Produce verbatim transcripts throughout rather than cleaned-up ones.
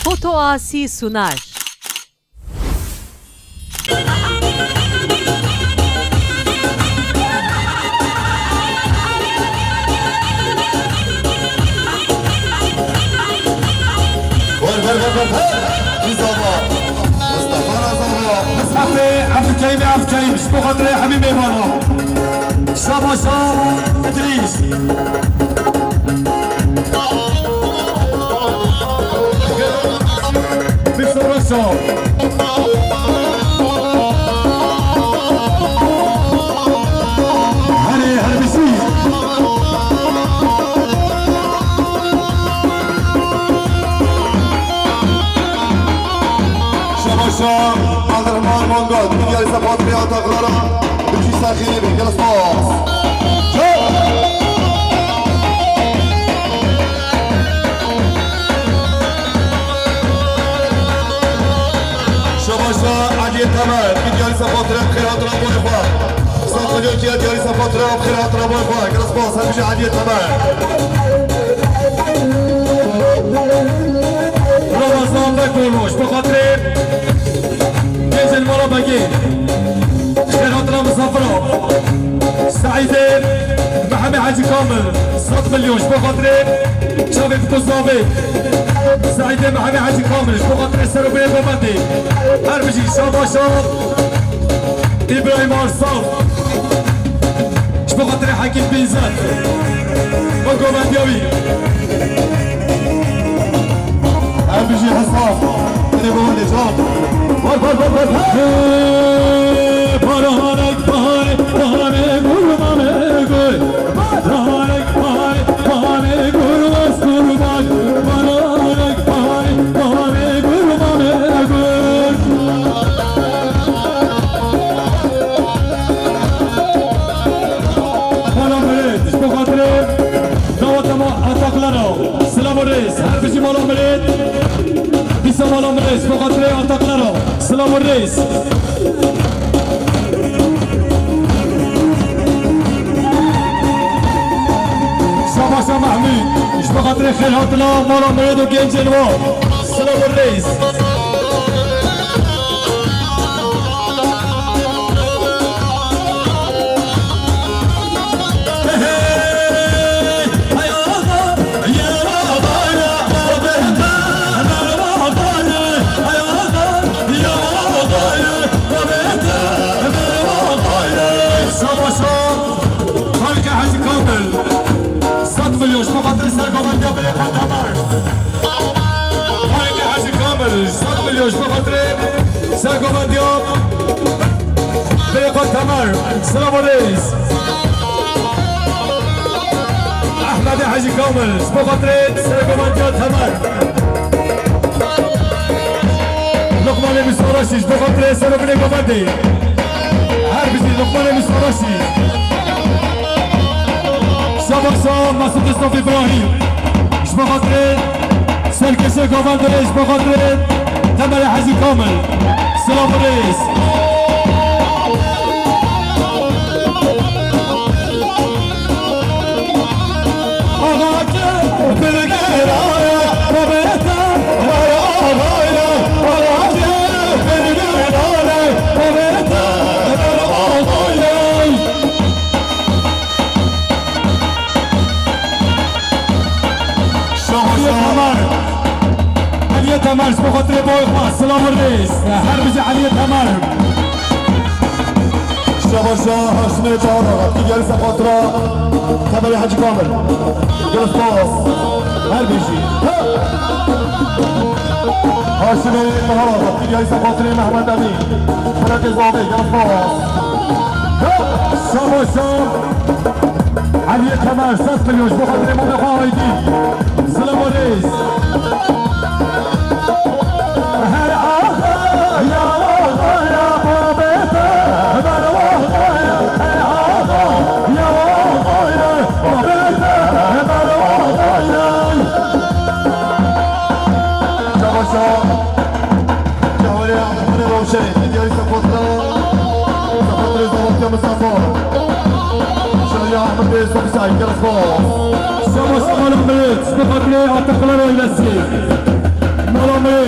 Foto Asi Sunar. Ver, ver, ver, ver, ver. Mustafa. Mustafa Nazara. Mustafa Abdülkerim Abdülkerim. Ji bo xatirê hemî mêvanan. Şabaşa Idrîs. Mîrso Reşo. Herê her bijî. Şabaşa Abdurrahman Mangal, Midyarî Sefa Direya Taklara, Bicî Serxînî bin, gelek spas. Ço! Şabaşa Eliyê Temer, Midyarî Sefa Direya Xêr hatina boy xwe. Sat milyon kiya Diyarî Sefa Direya Xêr hatina boy xwe. Gelek spas, her bijî Eliyê Temer. Ramazan Bekoloş, bi xatirê Gêncên mala Begê. Xêr hatina misafira. Seîdê Mehemê Hecî Kamil, sed milyon ji bo xatirê çavê Fikoz Navê. Seîdê Mehemê Hecî Kamil, ji bo xatirê ser û binê Govendê. Her bijî, şabaşa Îbrahîm Arslan. Ji bo xatirê Hekîm Bîzet. Bo govendiya wî. Her bijî Hesab. Tenê bo hindê çav. Var, var, var, var. Hey, para harek, pare, pare, gul, mame, gul. Para harek, pare, pare, gul, was, gul, bak. Para harek, pare, pare, gul, mame, gul. Mala Mirêt, ji bo xatirê daweta ma ataklara, silav û rêz. Her bijî mala Mirêt. Dîsa mala Mirêt, ji bo xatirê ataklara, silav û rêz. Şabaşa Mehmûd, ji bo xatirê xêr hatina mala Mirêt û gencên wa. Silav û rêz. Şabaşa Xalika Hacı Kamil. Sed milyon ji bo xatirê sergovendiya Belê Xwe Temar. Xalika Hacı Kamil, sed milyon ji bo xatirê sergovendiya Belê Xwe Temar. Silav û rêz. Ehmedê Hacı Kamil, ji bo xatirê sergovendiya Temar. Luqmanê Mîsaraşî, ji bo xatirê ser û binê govendê. Her bijî Luqmanê Mîsaraşî. Şabaşa Mesûd Mustafa Îbrahîm. Ji bo xatirê serkêşê govendê, ji bo xatirê Temerê Hecî Kamil. Silav û rêz. Şabaşa Temar. Eliyê Temar, ji bo xatirê boy xwe, silav û rêz. Her bijî Eliyê Temar. Şabaşa Haşimê Çağlar, Diyarî Sefatra, Temerê Hacı Kamil. Gelek spas. Her bijî. Haşimê Çağlar, Diyarî Sefatrê Mehmet Emîn. Xelatê Zavê, gelek spas. Şabaşa Eliyê Temer, sed milyon ji bo xatirê mamê xwe Aydî. Silav û rêz. Her axa ya axa ya babê te, her axa ya, her axa ya axa ya babê te, her axa ya. Şabaşa. Şabaşa Ehmedê Rewşenê, Diyarî Sefatra, Sefatrê Zavatya Misafa. Şabaşa Ehmedê Sefisay, gelek spas. Şabaşa Mala Mirêt, ji bo xatirê Ataklar ailesi. Mala Mirêt.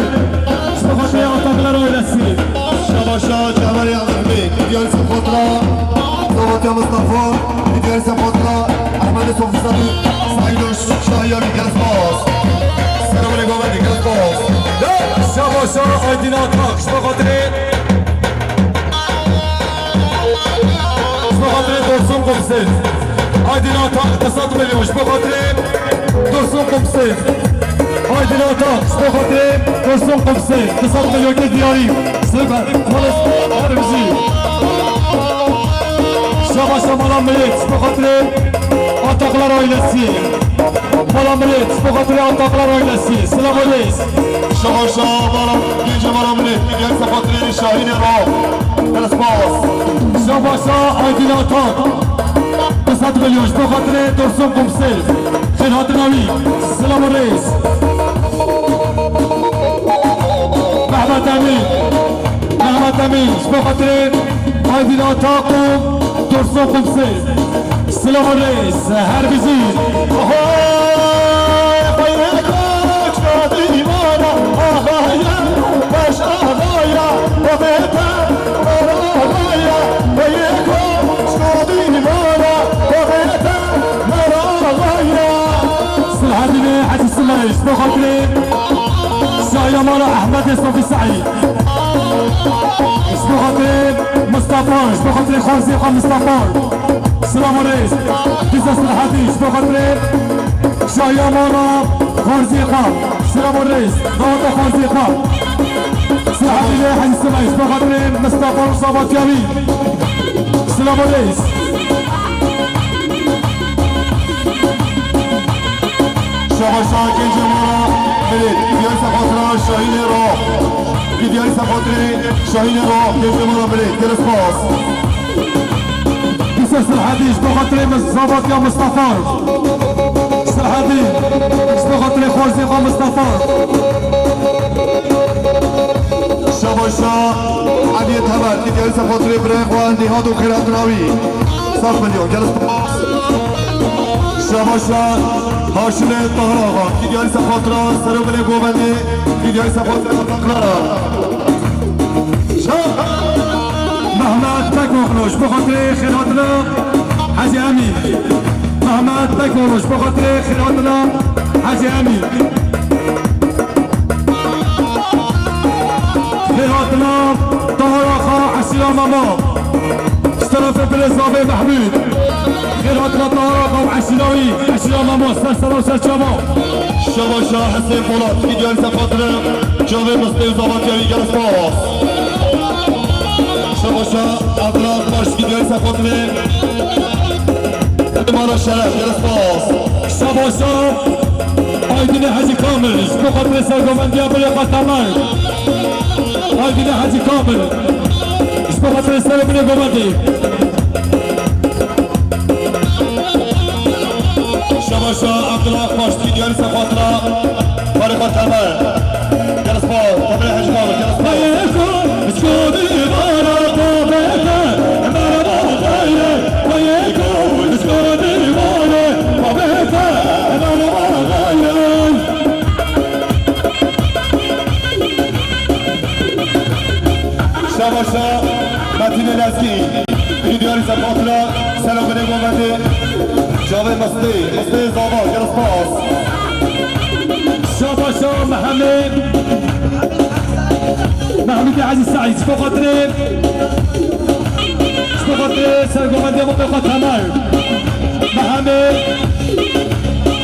Mustafa, Îdrîs Fatla, Ehmed Sofi Sabi, Saîd Şahiyan, gelek spas. Selamünaleyküm, gelek spas. Şabaşa Aydin Atak, ji bo xatirê, ji bo xatirê Dursun Qumsel. Aydin Atak, du sed milyon, ji bo xatirê Dursun Qumsel. Aydin Atak, ji bo xatirê Dursun Qumsel, du sed milyon kir diyarî. Sibet, Xalis, her bijî. Şabaşa mala millet, ji bo xatirê Ataklar ailesi. Mala millet, ji bo xatirê Ataklar ailesi. Silav û rêz. Şabaşa mala, gêncê mala millet, gidiyar se xatirê Şahînê Raw. Gelek spas. Şabaşa Aydin Atak. Du sed milyon ji bo xatirê Dursun Qumsel. Xêr hatina wî. Silav û rêz. Mehmet Emîn. Mehmet Emîn, ji bo xatirê Aydin Atak û Dursun Qumsel. Silav û rêz, her bijî. Oho, xeyrê koç kadîmana, ahaya, baş ahaya, babete, mera ahaya, xeyrê koç kadîmana, babete, mera ahaya. Silahedînê Hecî Silay, ji bo xatirê Şahiya mala Ehmedê Sofî Seîd. Ji bo xatirê Mistefa, ji bo xatirê xwarzê xwe Mistefa. Silav û rêz. Dîsa Silahedîn, ji bo xatirê Şahiya mala xwarzê xwe. Silav û rêz. Daweta xwarzê xwe. Silahedînê Hecî Silay, ji bo xatirê Mistefa û Zavatiya wî. Silav û rêz. Şabaşa gêncê mala millet, gidiyar se xatira Şahînê Raw. Gidiyar se xatirê Şahînê Raw, gêncê mala millet, gelek spas. Dîsa Silahedîn, ji bo xatirê Mis-, Zavatiya Mistefa. Silahedîn, ji bo xatirê xwarzê xwe Mistefa. Şabaşa Eliyê Teber, gidiyar se xatirê birayê xwe Nîhat û xêr hatina wî. Sed milyon, gelek spas. Şabaşa Haşimê Tahir Axa, gidiyar se xatira serê binê govendê, gidiyar se xatira Ataklara. Şa-, Mehmet Bekoğlu, ji bo xatirê xêr hatina Hecî Emîn. Mehmet Bekoğlu, ji bo xatirê xêr hatina Hecî Emîn. Xêr hatina Tahar Axa, eşîra Memo. Ji terefê birê zavê Mehmûd. Xêr hatina Tahar Axa û eşîra wî, eşîra Memo, ser sera û ser çava. Şabaşa Hesên Polat, gidiyar se xatirê çavê Mistê û Zavatiya wî, gelek spas. Şabaşa Abdullah Akbaş, gidiyar se xatirê Mala Şeref, gelek spas. Şabaşa Aydinê Hecî Kamil, ji bo xatirê sergovendiya birê xwe Temel. Aydinê Hecî Kamil, ji bo xatirê serê binê govendê. Şabaşa Abdullah Akbaş, gidiyar se xatira birê xwe Temel. Gelek spas, Temel Hecî Kamil, gelek spas. Şabaşa Metînê Lezgî, gidiyar se xatira selamê govendê. Çavê Mistê, Mistê Zava, gelek spas. Şabaşa Mehemê, Mehmûdê Ezîz Seîd, ji bo xatirê, ji bo xatirê sergovendiya mamê xwe Temel. Mehemê,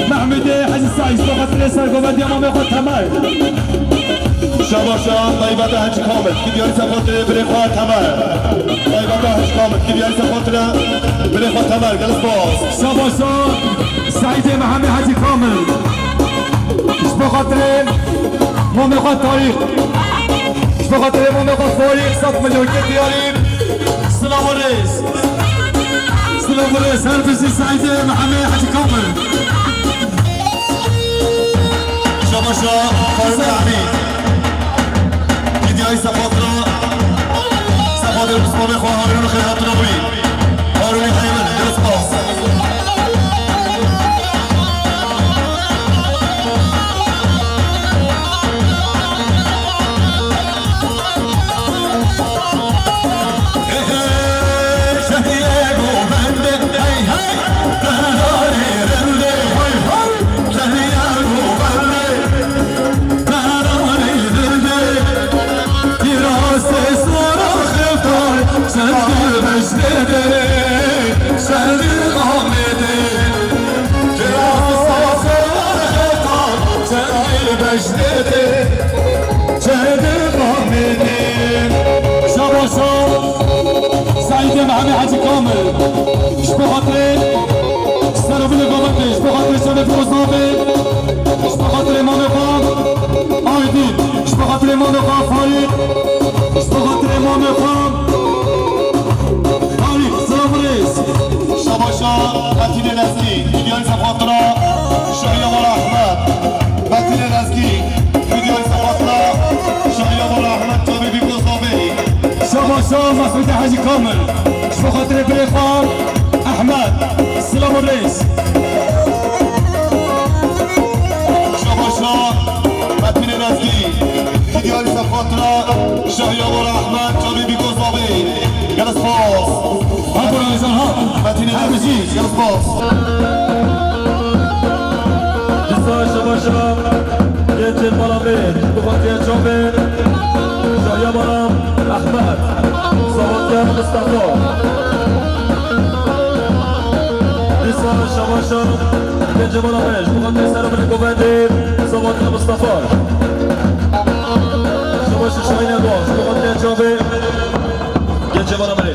Mehmûdê Ezîz Seîd, ji bo xatirê sergovendiya mamê xwe Temel. Şabaşa Taybeta Hecî Kamil, gidiyar se xatirê birê xwe Temel. Taybeta Hecî Kamil, gidiyar se xatirê birê xwe Temel, gelek spas. Şabaşa Seîdê Mehemê Hecî Kamil. Ji bo xatirê mamê xwe Tarîk. Ji bo xatirê mamê xwe Tarîk, sed milyon kir diyarî. Silav û rêz. Silav û rêz. Her bijî Seîdê Mehemê Hecî Kamil. Şabaşa Faruk Emîn. Gidiyayî se xatira, se xatirê pismamê xwe Harûn xêr hatina wî. Harûnê heyvin, gelek spas. Şehriyê govendê Şabaşa Seîdê Mehemê Hecî Kamil. Ji bo xatirê Serovilê Govendê, ji bo xatirê Şevê Firoz Navê, ji bo xatirê mamê xwe Aydîn, ji bo xatirê mamê xwe Faîq, ji bo xatirê mamê xwe Tarîk, silav û rêz. Şabaşa Metînê Lezgî, vîdyoyê sefqatira Şahiya Wala Ehmed. Metînê Lezgî, vîdyoyê sefqatira Şahiya Wala Ehmed, çavê Bîkoz Navê. Şabaşa Mesûdê Hecî Kamil, ji bo xatirê birê xwe Ehmed, silav û rêz. Şabaşa Metînê Lezgî, vîdyoyê sefqatira Şahiya Wala Ehmed, çavê Bîkoz Navê. Gelek spas. Her bir insan ha. Metin'in her bir şey. Gelek spas. Dîsa şabaşa gencên mala me, bi xatiya çavê Şahiya Mala Ehmed, Savatiya Mistefa. Dîsa şabaşa gencên mala me, bi xatiya Serovilê Govendê, Savatiya Mistefa. Şabaşa Şahîn Erdoğan, bi xatiya çavê Gencê bana bire.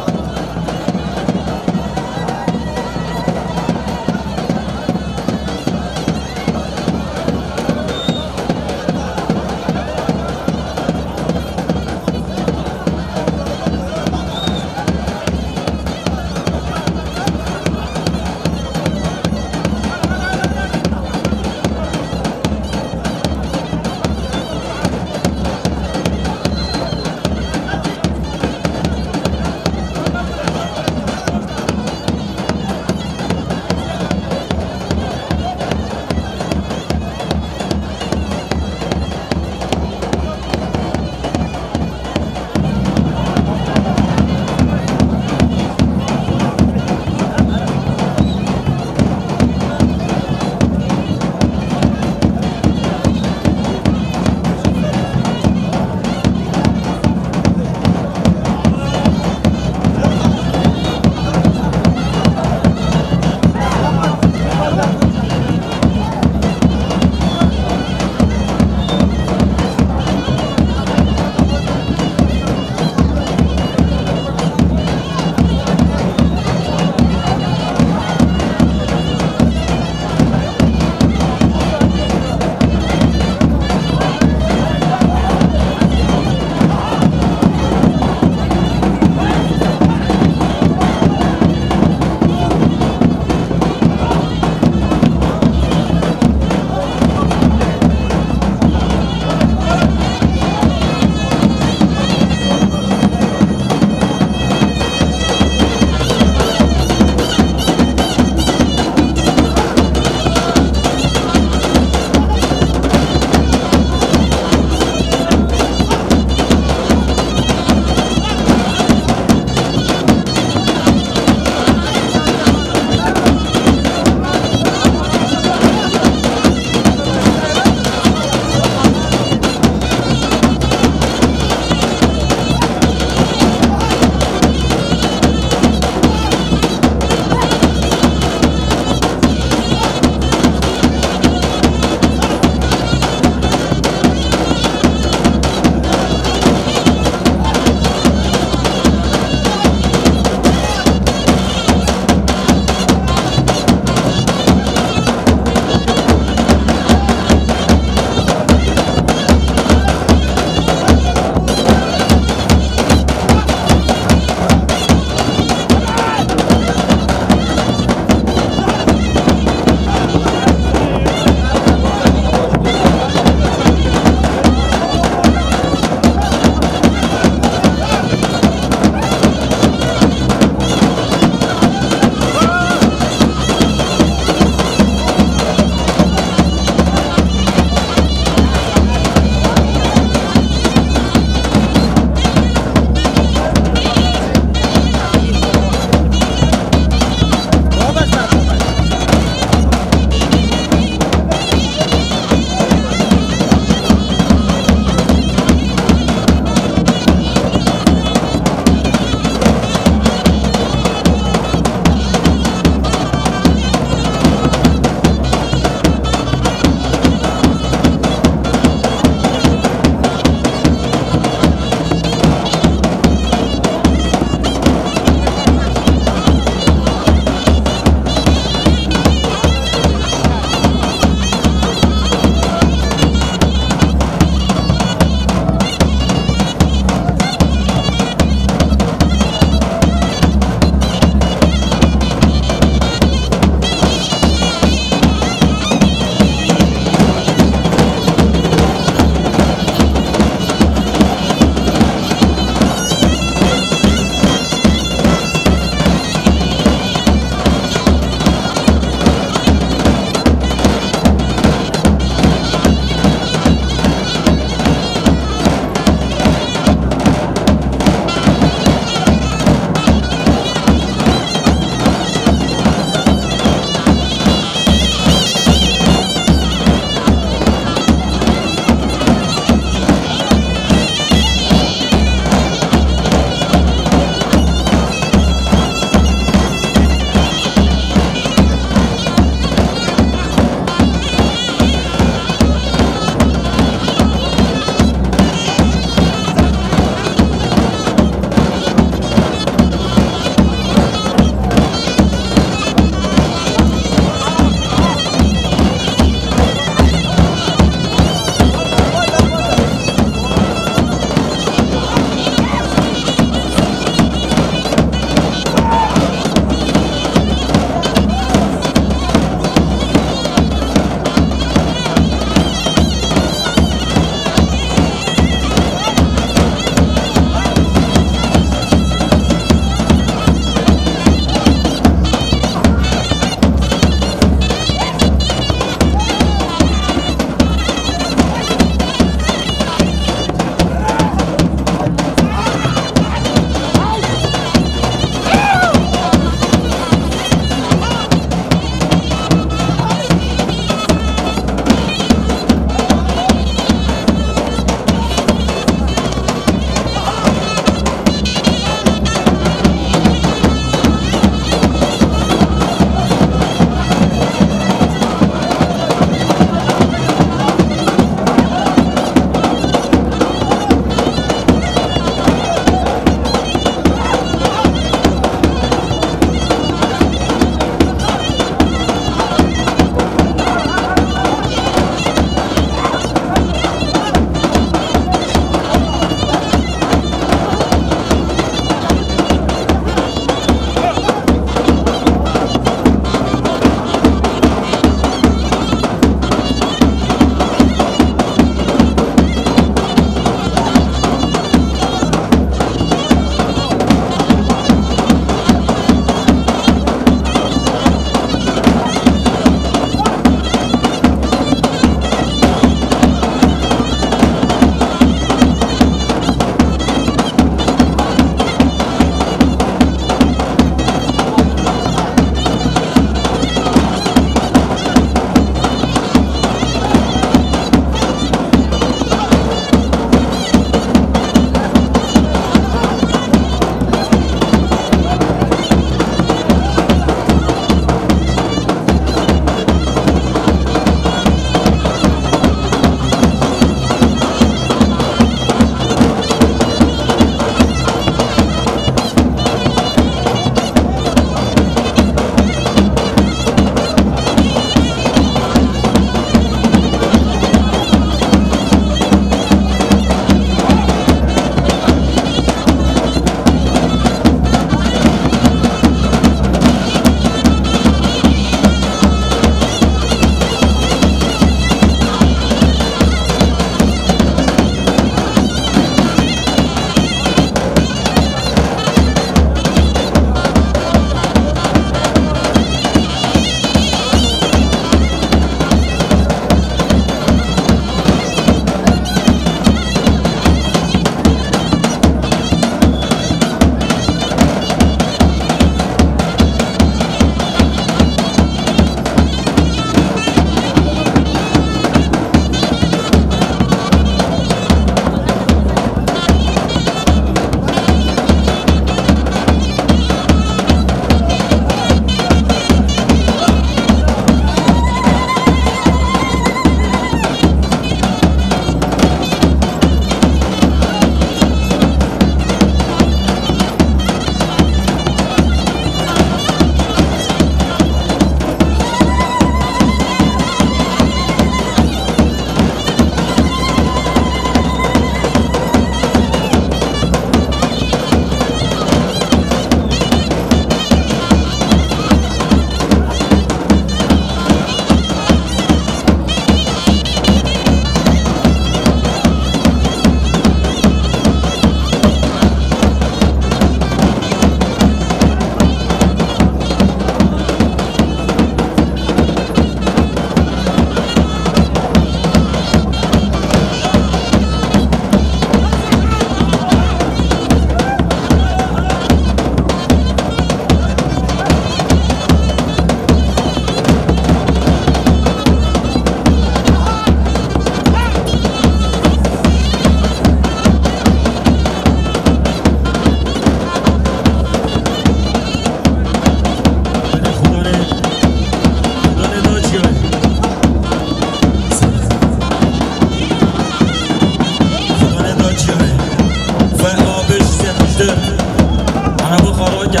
Buxarake.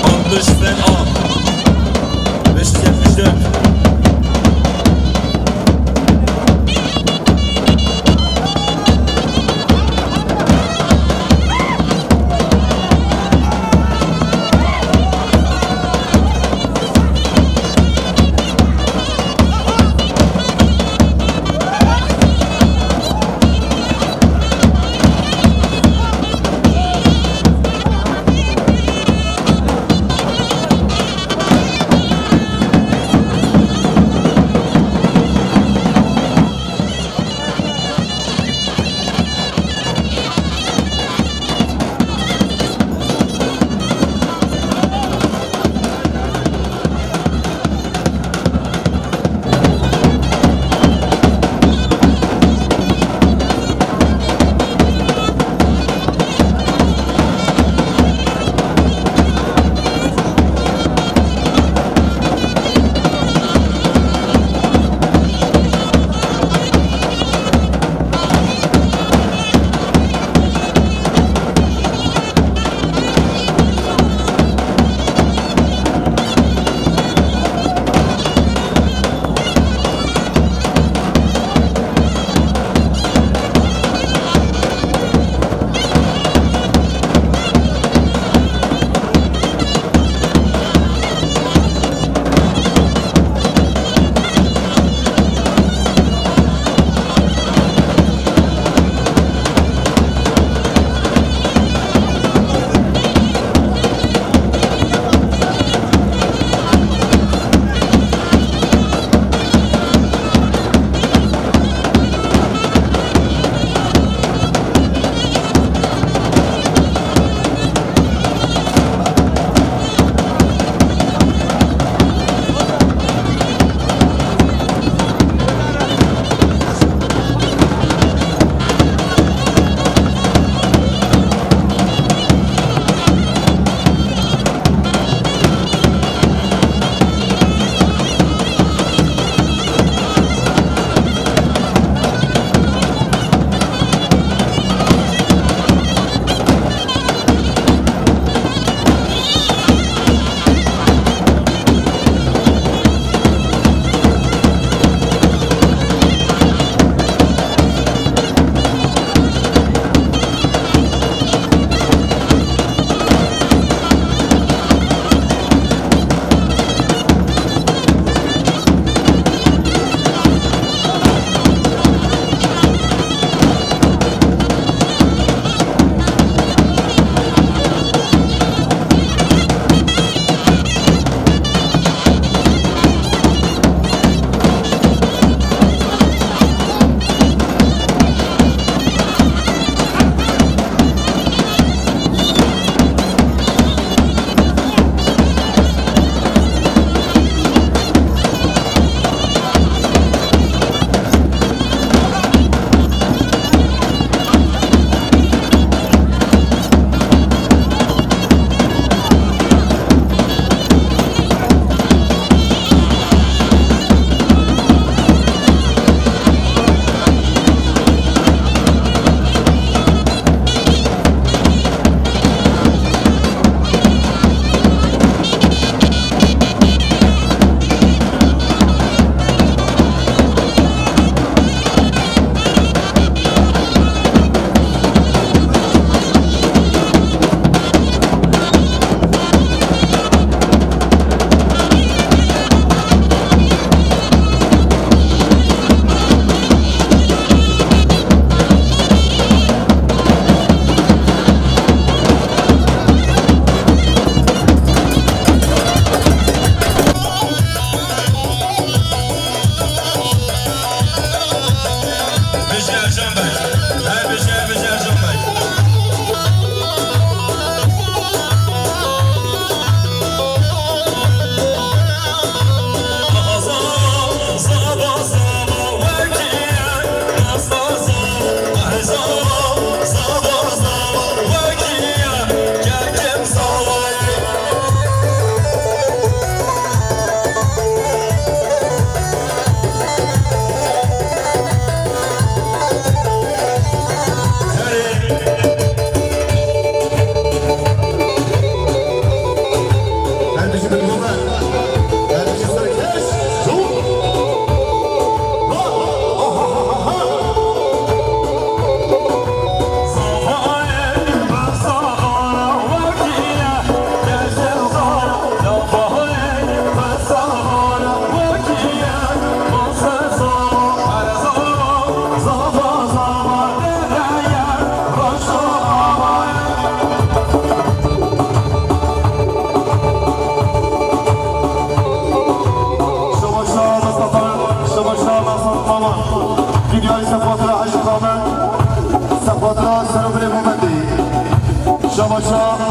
Altmış Sen A. Beş yüz yetmiş dört.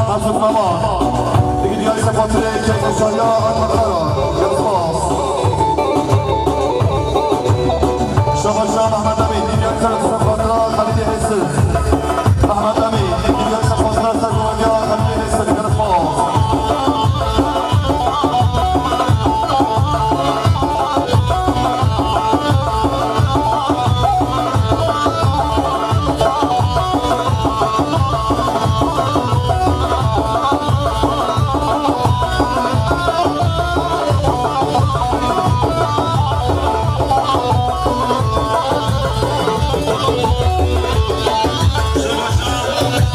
Mesut Mema. Digî diyarî sefatirê kek û şahiya Ahmet Kara. Gelek spas. Şabaşa Mehmet Emîn. Digî diyarî sefatira Xelîdê Hêsir. Mehmet Emîn. Digî diyarî sefatira Sergovendiya Xelîdê Hêsir. Gelek spas.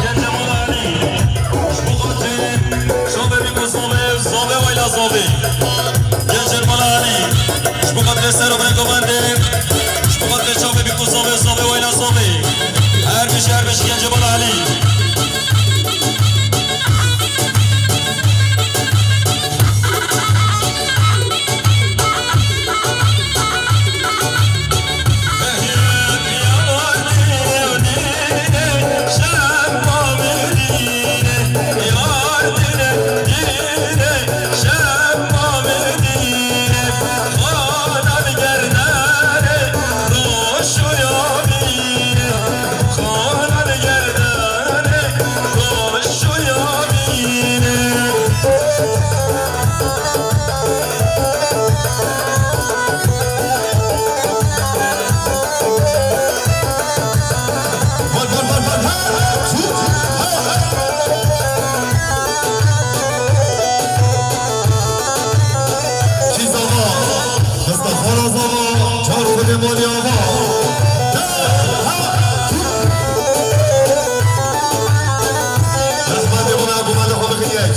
Gencên Mala Elî, ji bo xatirê Şobe Bîk û Zavê, Zavê Wayla Zavê. Gencên Mala Elî, ji bo xatirê Serokê Govendê, ji bo xatirê Şobe Bîk û Zavê, Zavê Wayla Zavê. Her bijî, her bijî Gencên Mala Elî. Kî zava? Mistefara zava, çar û bidê malî ava. Rehmetê bû me, bû me de xwe bixin yek.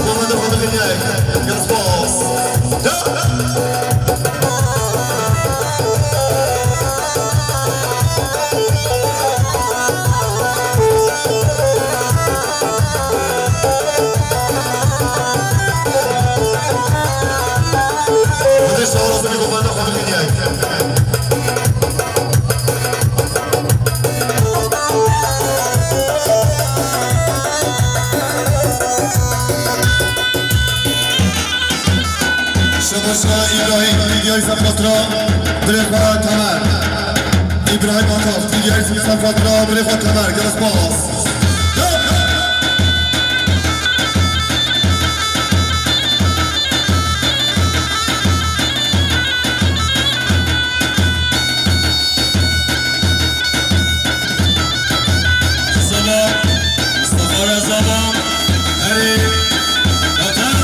Bû me de xwe bixin yek. Gelek spas. Hadi şahrazı bir kumanda konuk hediye. Şabaşa İbrahim, Diyar Sefatra, Brefa Tamer. İbrahim Akaf, Diyar Sefatra, Brefa Tamer, Gelek spas. Zava, Mustafa Reza Bam, Herî, Vatan.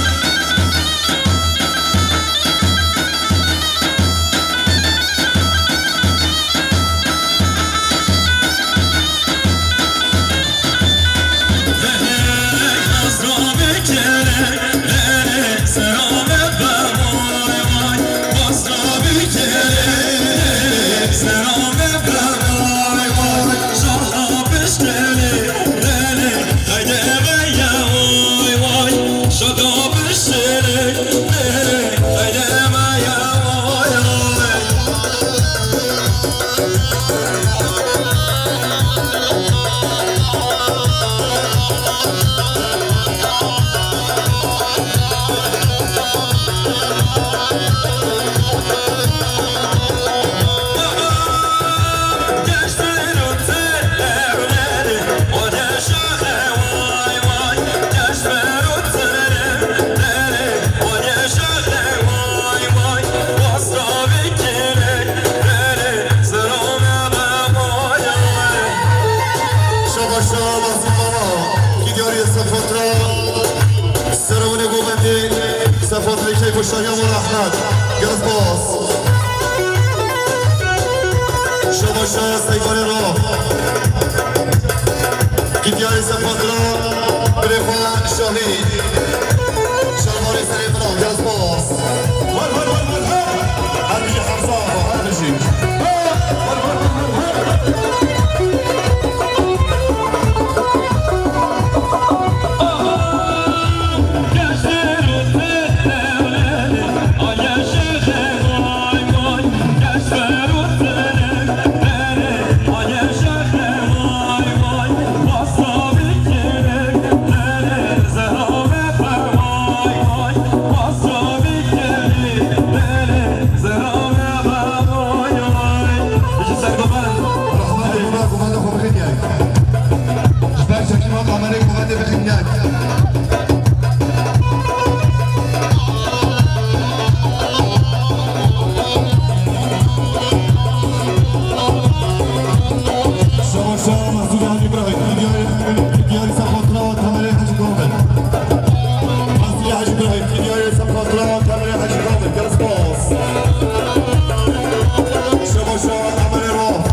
Şabaşa Masî Mama, Kîdyarî Sefatra, Serevunê Govendê, Sefatrê Keyf û Şahiya Mala Ehmed. Gelek spas. Şabaşa Seyvanê Ra. Kîdyarî Sefatra, Brefa Şahî. Şalvarê serê min a, gelek spas. Her bijî Hemza, her bijî. Şekîba kamerê kuvvetê bixin yek. Şabaşa Mesûdê Hecî Îbrahîm, Diyarî, Diyarî Sefa Tira, kamerê Hecî Komil. Mesûdê Hecî Îbrahîm, Diyarî Sefa Tira, kamerê Hecî Komil. Gelek spas. Şabaşa kamerê Rauf.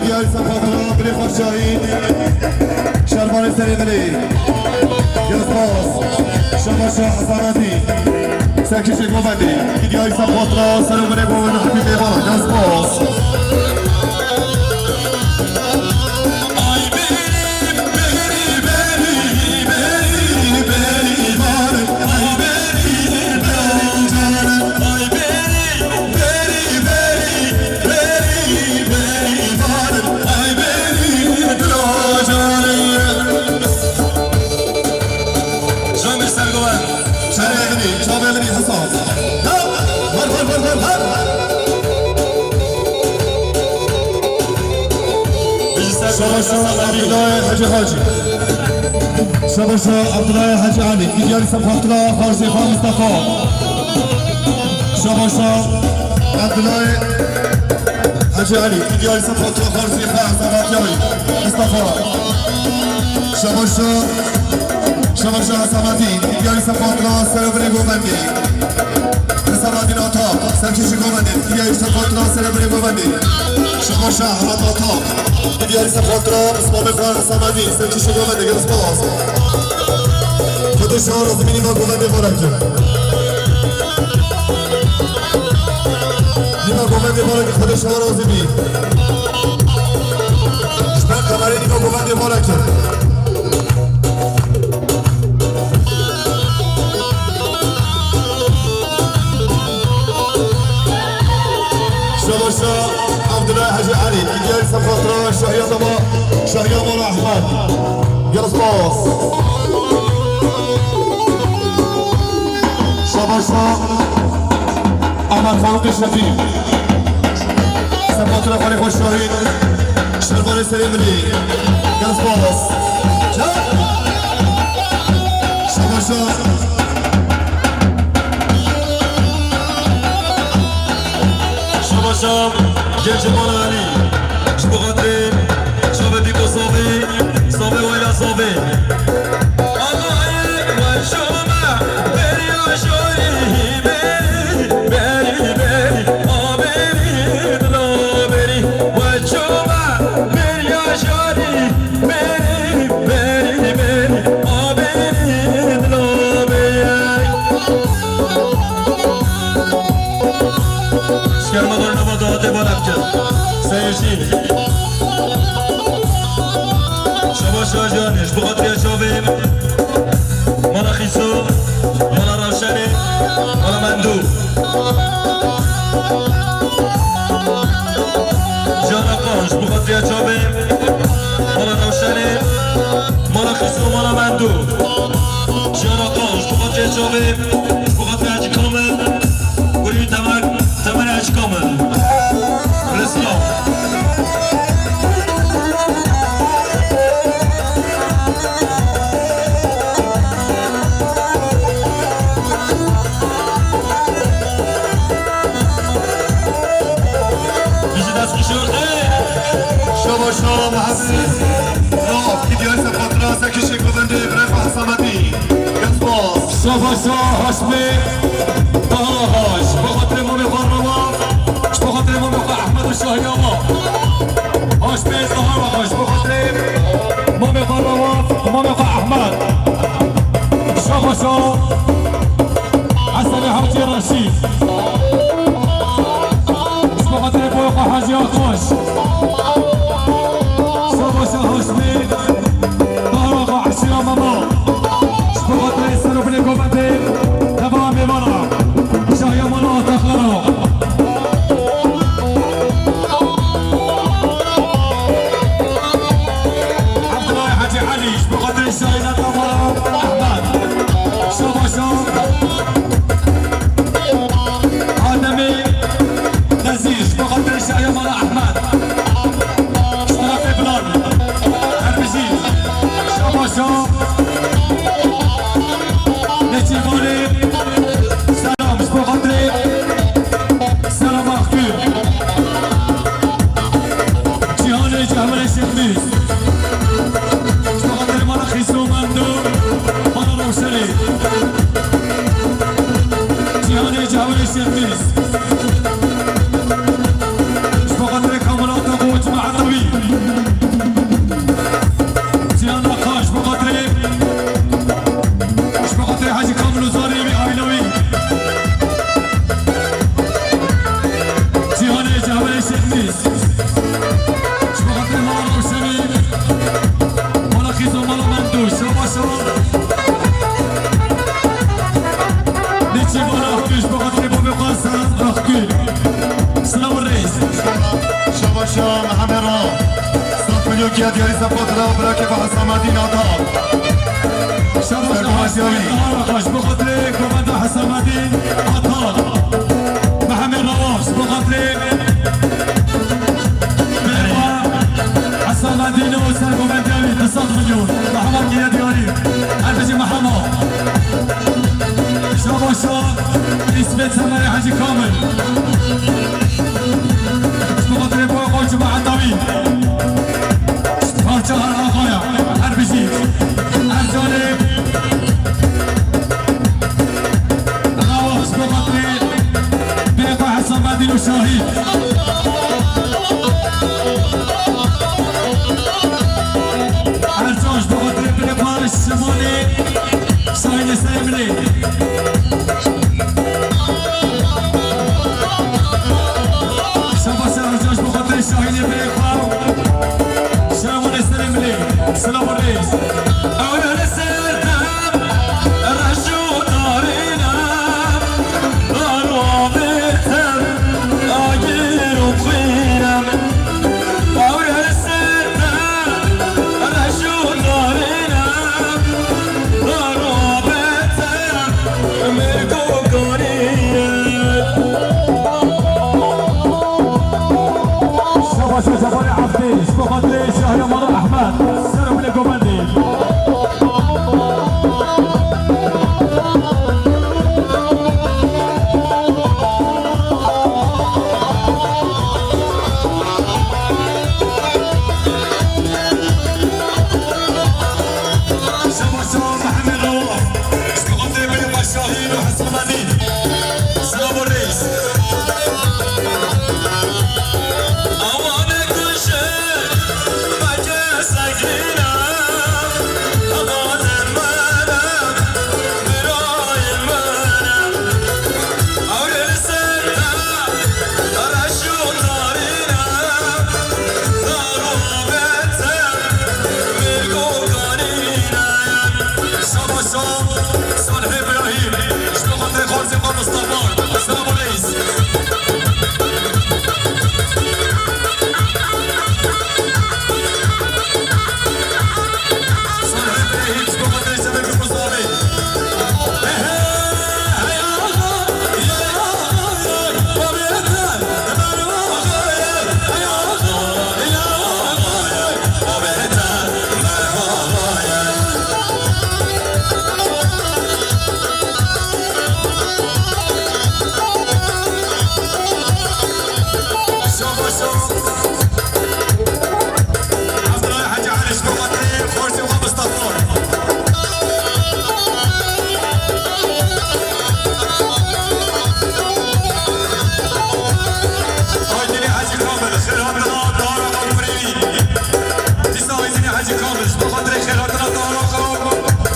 Diyarî Sefa Tira, birê xwe Şahîn. Şervanê serê dilê. Yaspas. Şabaşa Hesanatî. Serkişê govendê. Diyarî Sefa Tira, ser û binê govendê hepî mêvan. Yaspas. Jamir Sergoven, çavê min î, çavê min î Hasan. Ya, var, var, var, var, var. Şabaşa Abdullah Hacı Hacı. Şabaşa Abdullah Hacı Ali. Diyarî Sefa Tira, Xarzê Xan Mustafa. Şabaşa Abdullah Hacı Ali. Diyarî Sefa Tira, Xarzê Xan Mustafa. Mustafa. Şabaşa, Şabaşa Hesamatî. Diyarî Sefa Tira, ser û binê govendê. Hesamadîn Ata, serkêşî govendê, Diyarî Sefa Tira, serê birê govendê. Şabaşa Hemed Ata, Diyarî Sefa Tira, Mismamê xwe Hesamadîn, serkêşî govendê, gelek spas. Xwedê şaha razî bî, nîva govendê xwe re kir. Nîva govendê xwe re kir, Xwedê şaha razî bî. Ji ber kamerê nîva govendê xwe re kir. Şabaşa Abdullah Hacı Ali, Diyarî Sefa Tira, Şahiya Dama, Şahiya Mala Ahmed. Gelek spas. Şabaşa Ahmet Faruk Şefî. Sefa Tira, xalê xwe Şahîn. Şervanê serê milî. Gelek spas. Çak. Şabaşa. Şabaşa Gencî Mala Elî. Ji bo xatirê çavê Dîko Savê, Savê wayla Savê. Ama ê we şoma beriya şorî, berî, berî, berî, a berî, dila berî. We çoma beriya şorî, berî, berî, berî, a berî, dila berî. Ji kerema dornama dahatê bala bikin. Seyircî. Şabaş Şajanê, ji bo xatirê çavê. Mala Xîso, mala Rawşenê, mala Mendû. Jana Qan, ji bo xatirê çavê. Mala Rawşenê, mala Xîso, mala Mendû. Jana Qan, ji bo xatirê çavê, ji bo xatirê Hecî Kamil. Gurî Temer, Temer Hecî Kamil. Rêslam. Bijî destxweşî. Şabaş, şabaş, Muhammed. Raf, ki diyar sefatına, sekişek govendê, birayê xwe Hesametî. Gelek spas. Şabaş, şabaş, Haşmê. Daha baş. Ji bo xatirê mamê xwe Rewaf. Ji bo xatirê mamê xwe Ehmed û Şahiya me. Haşmê daha baş. Ji bo xatirê mamê xwe Rewaf, mamê xwe Ehmed. Şabaş, şabaş. Hesenê Hacî Reşîd. Ji bo xatirê boya xwe Hacî Akbaş. Şabaş, şabaş, Haşmê. Dara xwe Eşîra Mama. Ji bo xatirê ser û binê govendê, teva mêvana. Şahiya Mala Ataxana. Abdullah Hacı Ali, ji bo xatirê Şahiya Mala Ahmed. Şabaş, şabaş. Ademê Nezîr, ji bo xatirê Şahiya Mala Ahmed. Ji tarafê Bilal. Her bijî. Sepatra bira kêfa Hesamedîn Atal. Şabaş Serkan Aşkî Diyarî. Arabaş, bi xatirê komanda Hesamedîn Atal. Mehemê Rewaş, bi xatirê Hesamedîn û Serkan Diyarî, du sed milyon. Mehema Kiya Diyarî. Her bijî Mehema. Şabaşa İsmet Semerê Hecî Kamil. Ji bo xatirê boya xwe Cuma Etawî. Parça her axaya, her bijî, her canê. Bravo, ji bo xatirê bê xwe Hesamedîn û Şahî. Her can ji bo xatirê bê xwe Şimalê. Şahînê Serê Milê. Şabaş Ercan ji bo xatirê Şahînê Milê xwe. Şawanê Serê Milê. Silav û rêz. Ew li ser te reş û darî ne. Aro bê te agir û xwîn e. Şabaşa Cemalê Ebdî, ji bo xatirê Şahiya Mala Ehmed, ser û milê govendê. Şabaşa Mehemê Rewa, ji bo xatirê Şahîn û Hesamedîn. Silav û rêz. Awane kuje meke sekîne, awane mene, birayê mene. Ew li ser te reş û darîne, dar û bete, mêrg û ganîne. Şabaşa Salih Ibrahim, ji bo xatirê xwarzê xwe Mustafa. Selam û rêz. Salih Ibrahim, ji bo xatirê Şevek Mustafa. Hey, hey, hey, axa, hey, axa, hey, babê te. Aydinê Hecî Kamil, xêr hatina dara xwe kurêvî. Dîsa Aydinê Hecî Kamil, ji bo xatirê xêr hatina dara xwe,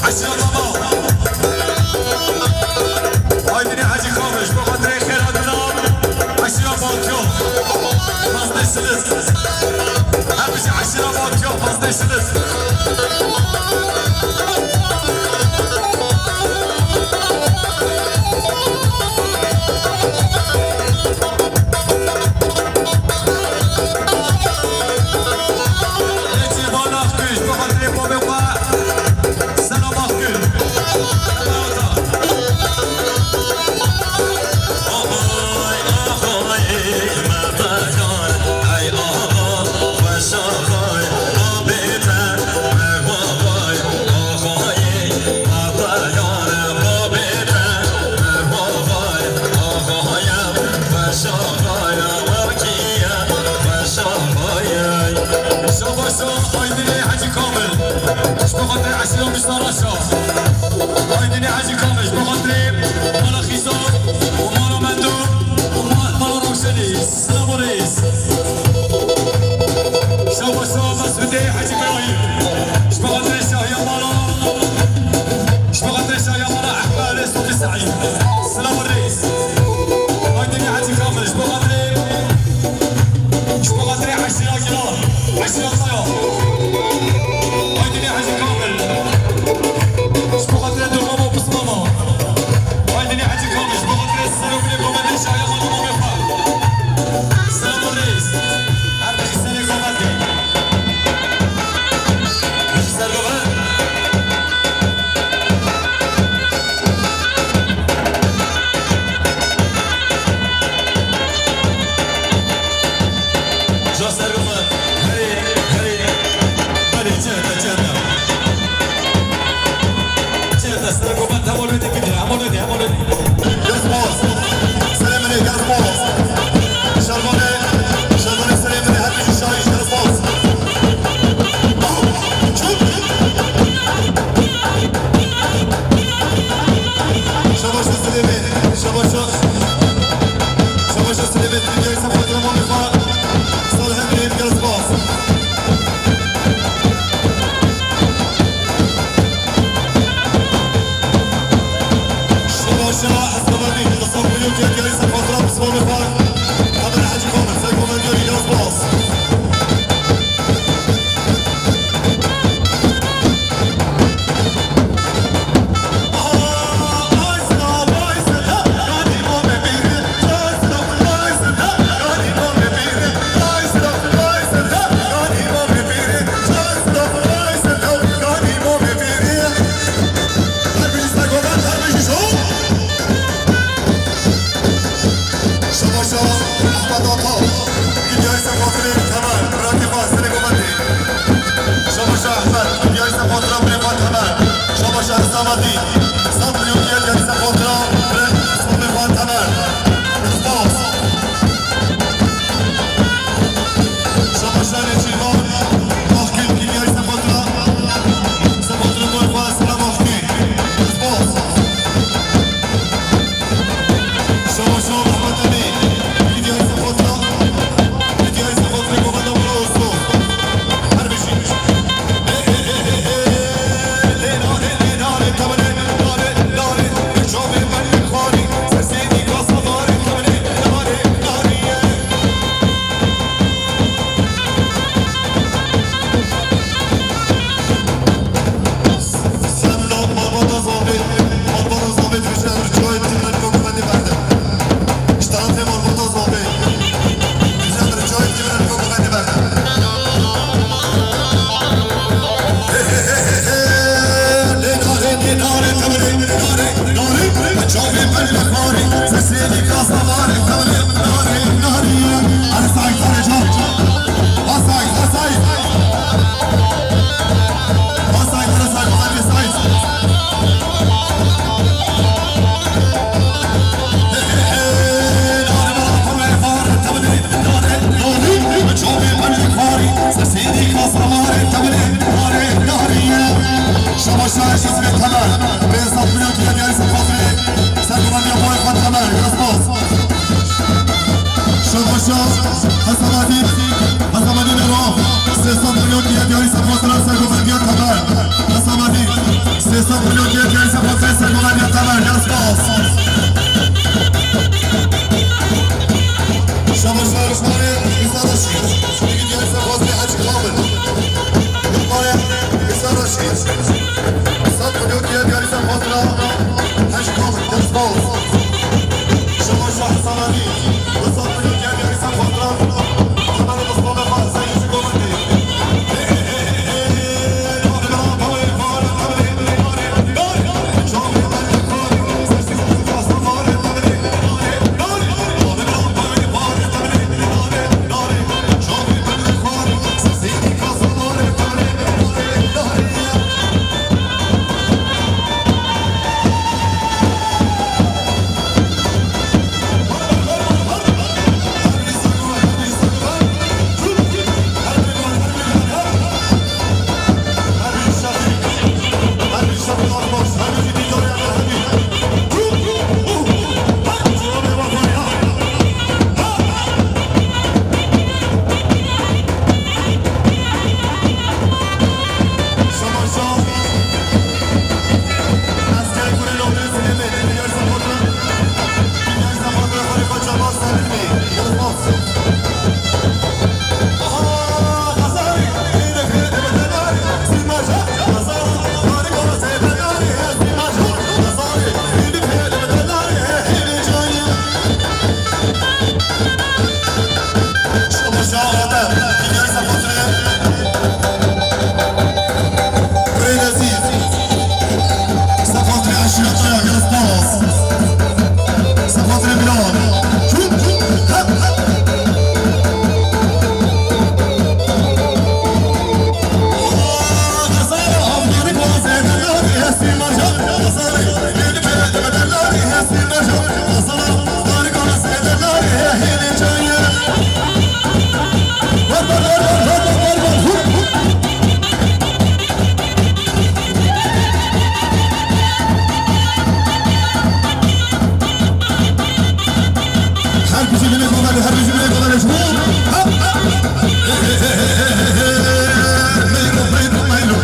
eşîra Dama. Aydinê Hecî Kamil, ji bo xatirê xêr hatina, eşîra Baltiyo. Pazdeh Şidis. Her bijî eşîra Baltiyo, Pazdeh Şidis. Êçî bala xwe ji bo xatirê babê xwe Selam Akgül. Ahay, ahay, me peyar, hey axa, xweş axay, babê te, me vavay, axayê. Şabaşa Aydinê Hecî Kamil. Ji bo xatirê eşîra Mîsa Reşa. Aydinê Hecî Kamil. Ji bo xatirê mala Xîzan û mala Mendo û ma-, mala Rewşenî. Silav û rêz. Şabaşa Mesûdê Hecî Îbrahîm. Ji bo xatirê Şahiya Mala. Ji bo xatirê Şahiya Mala Ehmed Lê Sûkî Seîd. Silav û rêz. Aydinê Hecî Kamil. Ji bo xatirê, ji bo xatirê eşîra Giran. Eşîra Zaya. Aydinê Hecî Kamil. Şabaş, şabaş, hizmet Temel. Pênc sed milyon diye gelsin faturayı. Sen kullanmaya boy Temel. Biraz bas. Şabaş, Hasan Adil. Hasan Adil Ero. Sê sed milyon diye gelsin fatura. Sen kullanmaya Temel. Hasan Adil. Sê sed milyon diye gelsin fatura. Sen kullanmaya Temel. Biraz bas. Şabaş, şabaş, şabaş. Güzel aşırı. Şimdi gidiyorsa fazla açık kalmadı. Yukarı, güzel aşırı. Sat milyon diye bir insan fazla. Açık kalmadı. Biraz bas. Şabaş, şabaş, sana değil. Sat milyon diye bir insan fazla. Bunları Mustafa Fazla yüzü görmedi. Her bizi bile kolay, her bizi bile kolay. Meyro, meyro, meyro.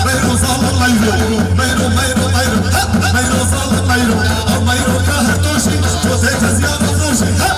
Meyro, zalım, meyro. Meyro, meyro, meyro. Meyro, zalım, meyro. Meyro, kahır, toşi. Çok zevk, ziyade, toşi.